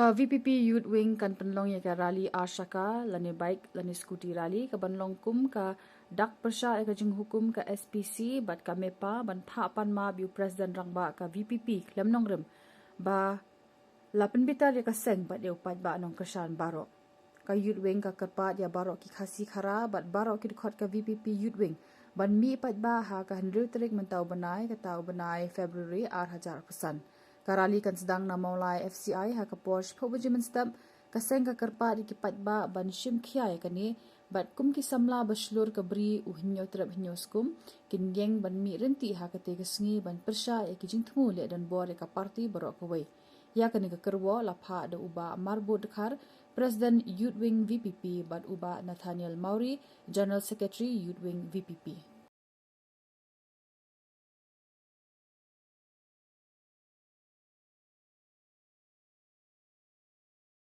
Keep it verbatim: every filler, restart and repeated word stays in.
Ka VPP Youth Wing kan pynlong ïa ka rally ar shaka lane bike lane scooty rally ka ban long kum ka dak pyrshah ïa ka jinghukum ka SPC bad ka MEPA ban phah pan map ïa u President Rangbah ka VPP khlem nongrim ba la pynbitar ïa ka seng bad ïa u paidbah nongkyrshan baroh. Ka Youth Wing ka kyrpad ïa baroh ki Khasi Khara bad baroh ki dkhot ka VPP Youth Wing ban mih paidbah ha ka hynriew tarik mynta u bnai, kata u bnai February ar hajar arphew san. Ka rally kan sdang na Mawlai FCI ha ka por shiphew baje mynstep. Ka seng ka kyrpad ïa ki paidbah ban shim khia ïa kane bad kum ki samla ba shlur ka bri u Hynñiewtrep Hynñiewskum kin ïeng ban mih ryntih ha katei ka sngi ban pyrshah ïa ki jingthmu leh donbor ïa ka party baroh kawei. Ïa kane ka kyrwoh la phah da u Bah Marbud Dkhar, President Youth Wing VPP, bad u Bah Nathaniel Mawrie, General Secretary Youth Wing VPP.